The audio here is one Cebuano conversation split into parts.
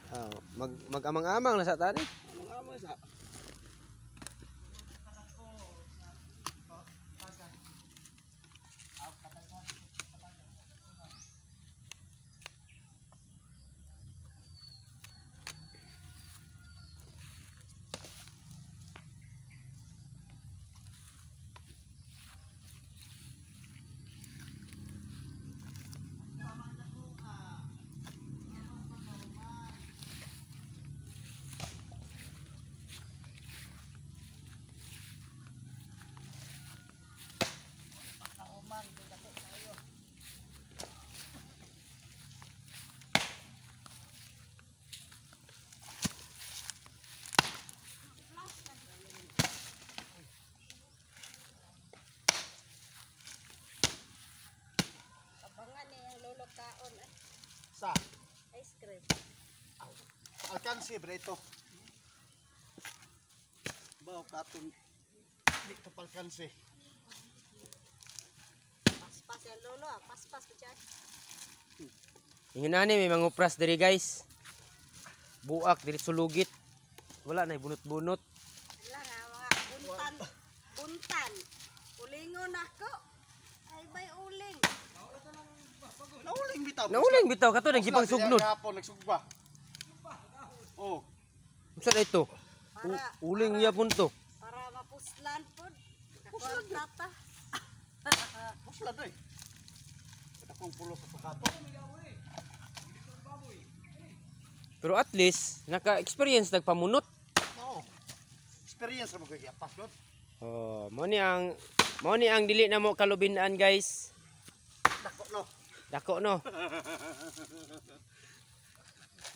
Ah, mag-amang-amang na sa tani. Amang-amang sa. Sa ice cream. Alkansi bre ito. Baw katon dito palkansi. Paspas yan lolo, ah. Paspas pa dyan. Ingon ani may mangupras diri guys. Buak diri sulugit. Wala na bunot-bunot. Wala nga mga buntan. Buntan. Ulingon ako. Ay bay uling. Nauling bitaw. Nauling bitaw kato nang gipang sugnod. Gihapon nagsugba. Oh, Unsa na ito? Uling yapon to. Para mapuslan pod. Puslan ta. puslan oy. Akong pulo sa pagkato. Pero at least naka-experience nagpamunot. Oo. Experience ra mo kay pas god. Oh, mo ni ang dili na mo kalubinan guys. Dako no. Dako no.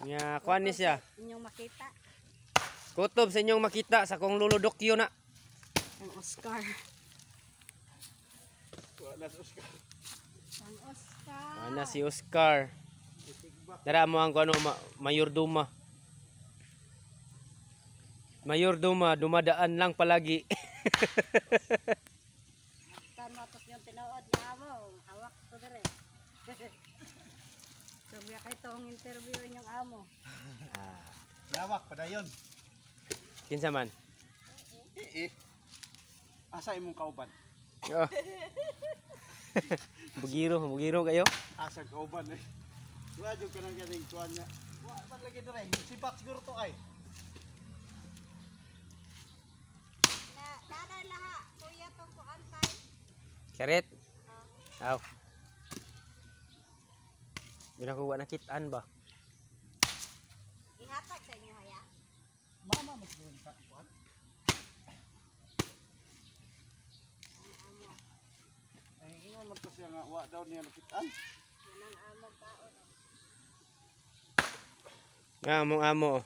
Nya kuan ni siya. Inyong makita. Kutob sa inyong makita sa kong lolo Dokyo na. Ang Oscar. Wala sa Oscar. Ang Oscar. Ana si Oscar. Dara mo ang kuano mayordoma. Mayordoma dumadaan lang palagi. Kan matos yung tinuod nga amo, hawak ko dire. So biya kay tong interview inyong amo. Lawak padayon. Kinsa man? Eh. Asa imong kauban? Oh. Bugiro, bugiro kayo. Asa kauban eh. Wa jud kanang ganing kuan niya. Wa man lagi dire. Sibat siguro to ay. Na dada laha, kuya tong kuan tay. Karet. Aw. Gina ko wa nakitaan ba? Ihatag sa inyo haya. Mama mo siguro sa kuan. Ay, ingon man to siya nga wa daw niya nakitaan. Manang amo kaon. Nga among amo.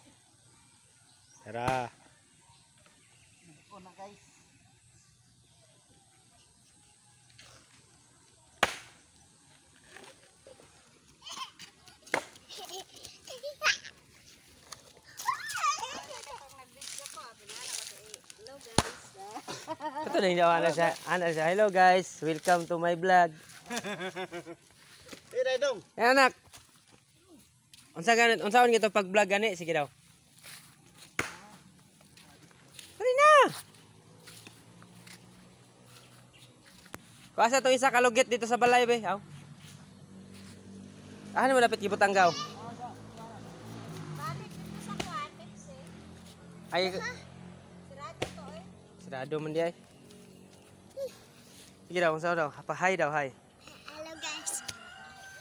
Tara. O na guys. Nag-video ko, binana ko sa hello guys. Ito na yung ana siya. Ana siya. Hello guys, welcome to my vlog. Eh dai dong. Eh anak. Unsa ganit? Unsaon gito pag vlog gani? Sige daw. Dali na. Kuasa tong isa kalugit dito sa balay be. Aw. Ah, mo dapat gibutang gaw. Balik dito sa kuan, Pepsi. Ay, Sirado to eh. sarado man di ay. Sige daw, unsa daw? Pa hi daw, hi. Hello guys.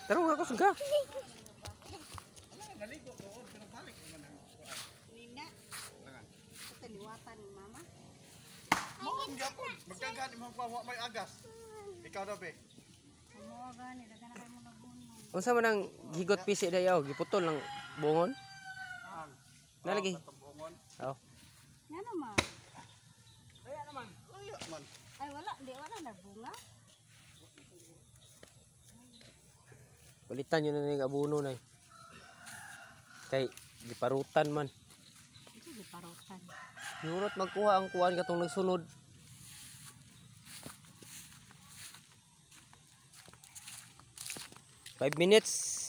Tarong ako suga. Nina. Ito liwatan ni mama. Mao ang gapon. Magkagan imong kuan wa may agas. Ikaw daw be. Amo gani dagan na kayo mga gunong. Unsa man ang higot pisi dayaw, giputol lang bungon? Ang Nalagi. katong bungon. Aw. Nga naman. Kaya naman. Kaya man. Ay wala, di wala nagbunga. Palitan yun na yung abono na. Kay giparutan man. Ito giparutan. Yurot magkuha ang kuan katong nagsunod. 5 minutes.